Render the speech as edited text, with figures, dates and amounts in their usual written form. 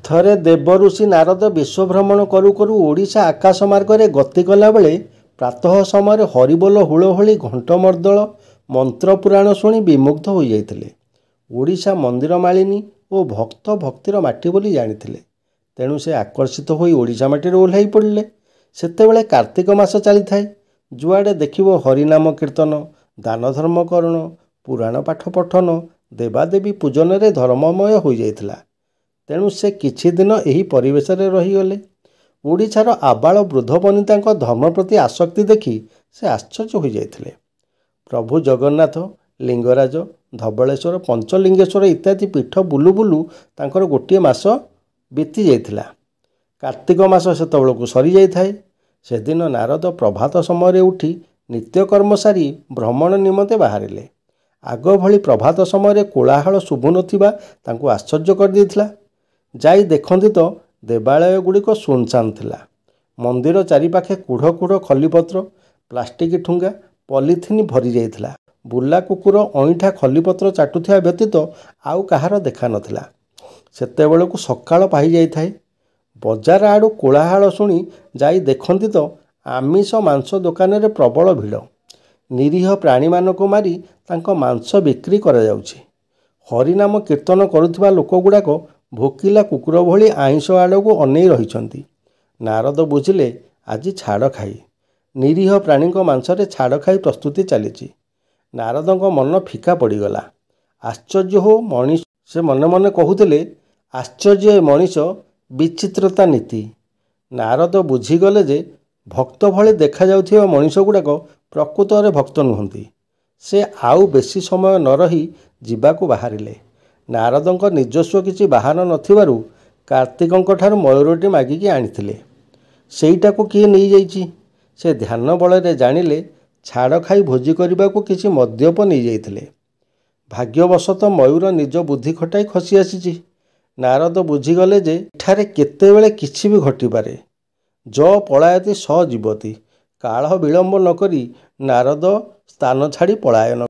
ଥରେ ଦେବଋଷି ନାରଦ ବିଶ୍ୱଭ୍ରମଣ କରୁ କରୁ ଓଡ଼ିଶା ଆକାଶ ମାର୍ଗରେ ଗତି କଲାବେଳେ ପ୍ରାତଃ ସମୟରେ ହରିବୋଲ, ହୁଳହୁଳି, ଘଣ୍ଟ ମର୍ଦ୍ଦଳ, ମନ୍ତ୍ର ପୁରାଣ ଶୁଣି ବିମୁଗ୍ଧ ହୋଇଯାଇଥିଲେ। ଓଡ଼ିଶା ମନ୍ଦିର ମାଳିନୀ ଓ ଭକ୍ତ ଭକ୍ତିର ମାଟି ବୋଲି ଜାଣିଥିଲେ। ତେଣୁ ସେ ଆକର୍ଷିତ ହୋଇ ଓଡ଼ିଶା ମାଟିରେ ଓହ୍ଲାଇ ପଡ଼ିଲେ। ସେତେବେଳେ କାର୍ତ୍ତିକ ମାସ ଚାଲିଥାଏ। ଯୁଆଡ଼େ ଦେଖିବ ହରିନାମ କୀର୍ତ୍ତନ, ଦାନ ଧର୍ମ କରଣ, ପୁରାଣ ପାଠ ପଠନ, ଦେବାଦେବୀ ପୂଜନରେ ଧର୍ମମୟ ହୋଇଯାଇଥିଲା। ତେଣୁ ସେ କିଛି ଦିନ ଏହି ପରିବେଶରେ ରହିଗଲେ। ଓଡ଼ିଶାର ଆବାଳ ବୃଦ୍ଧ ବନିତାଙ୍କ ଧର୍ମ ପ୍ରତି ଆସକ୍ତି ଦେଖି ସେ ଆଶ୍ଚର୍ଯ୍ୟ ହୋଇଯାଇଥିଲେ। ପ୍ରଭୁ ଜଗନ୍ନାଥ, ଲିଙ୍ଗରାଜ, ଧବଳେଶ୍ୱର, ପଞ୍ଚଲିଙ୍ଗେଶ୍ୱର ଇତ୍ୟାଦି ପୀଠ ବୁଲୁ ବୁଲୁ ତାଙ୍କର ଗୋଟିଏ ମାସ ବିତି ଯାଇଥିଲା। କାର୍ତ୍ତିକ ମାସ ସେତେବେଳକୁ ସରିଯାଇଥାଏ। ସେଦିନ ନାରଦ ପ୍ରଭାତ ସମୟରେ ଉଠି ନିତ୍ୟକର୍ମ ସାରି ଭ୍ରମଣ ନିମନ୍ତେ ବାହାରିଲେ। ଆଗ ଭଳି ପ୍ରଭାତ ସମୟରେ କୋଳାହଳ ଶୁଭୁନଥିବା ତାଙ୍କୁ ଆଶ୍ଚର୍ଯ୍ୟ କରିଦେଇଥିଲା। ଯାଇ ଦେଖନ୍ତି ତ ଦେବାଳୟଗୁଡ଼ିକ ଶୂନଶାନ ଥିଲା। ମନ୍ଦିର ଚାରିପାଖେ କୁଢ଼ କୁଢ଼ ଖଲିପତ୍ର, ପ୍ଲାଷ୍ଟିକ୍ ଠୁଙ୍ଗା, ପଲିଥିନ୍ ଭରିଯାଇଥିଲା। ବୁଲା କୁକୁର ଅଇଁଠା ଖଲିପତ୍ର ଚାଟୁଥିବା ବ୍ୟତୀତ ଆଉ କାହାର ଦେଖା ନଥିଲା। ସେତେବେଳକୁ ସକାଳ ପାହିଯାଇଥାଏ। ବଜାର ଆଡ଼ୁ କୋଳାହଳ ଶୁଣି ଯାଇ ଦେଖନ୍ତି ତ ଆମିଷ ମାଂସ ଦୋକାନରେ ପ୍ରବଳ ଭିଡ଼। ନିରୀହ ପ୍ରାଣୀମାନଙ୍କୁ ମାରି ତାଙ୍କ ମାଂସ ବିକ୍ରି କରାଯାଉଛି। ହରିନାମ କୀର୍ତ୍ତନ କରୁଥିବା ଲୋକଗୁଡ଼ାକ ଭୋକିଲା କୁକୁର ଭଳି ଆଇଁଷ ଆଡ଼କୁ ଅନେଇ ରହିଛନ୍ତି। ନାରଦ ବୁଝିଲେ ଆଜି ଛାଡ଼ଖାଇ। ନିରୀହ ପ୍ରାଣୀଙ୍କ ମାଂସରେ ଛାଡ଼ଖାଇ ପ୍ରସ୍ତୁତି ଚାଲିଛି। ନାରଦଙ୍କ ମନ ଫିକା ପଡ଼ିଗଲା। ଆଶ୍ଚର୍ଯ୍ୟ ହୋ ମଣିଷ, ସେ ମନେ ମନେ କହୁଥିଲେ, ଆଶ୍ଚର୍ଯ୍ୟ ଏ ମଣିଷ ବିଚିତ୍ରତା ନୀତି। ନାରଦ ବୁଝିଗଲେ ଯେ ଭକ୍ତ ଭଳି ଦେଖାଯାଉଥିବା ମଣିଷଗୁଡ଼ାକ ପ୍ରକୃତରେ ଭକ୍ତ ନୁହନ୍ତି। ସେ ଆଉ ବେଶୀ ସମୟ ନ ରହି ଯିବାକୁ ବାହାରିଲେ। ନାରଦଙ୍କ ନିଜସ୍ୱ କିଛି ବାହନ ନଥିବାରୁ କାର୍ତ୍ତିକଙ୍କଠାରୁ ମୟୂରଟି ମାଗିକି ଆଣିଥିଲେ। ସେଇଟାକୁ କିଏ ନେଇଯାଇଛି? ସେ ଧ୍ୟାନ ବଳରେ ଜାଣିଲେ ଛାଡ଼ଖାଇ ଭୋଜି କରିବାକୁ କିଛି ମଦ୍ୟପ ନେଇଯାଇଥିଲେ। ଭାଗ୍ୟବଶତଃ ମୟୂର ନିଜ ବୁଦ୍ଧି ଖଟାଇ ଖସି ଆସିଛି। ନାରଦ ବୁଝିଗଲେ ଯେ ଏଠାରେ କେତେବେଳେ କିଛି ବି ଘଟିପାରେ। ଯ ପଳାୟତି ସ ଜୀବତି। କାଳ ବିଳମ୍ବ ନ କରି ନାରଦ ସ୍ଥାନ ଛାଡ଼ି ପଳାୟନ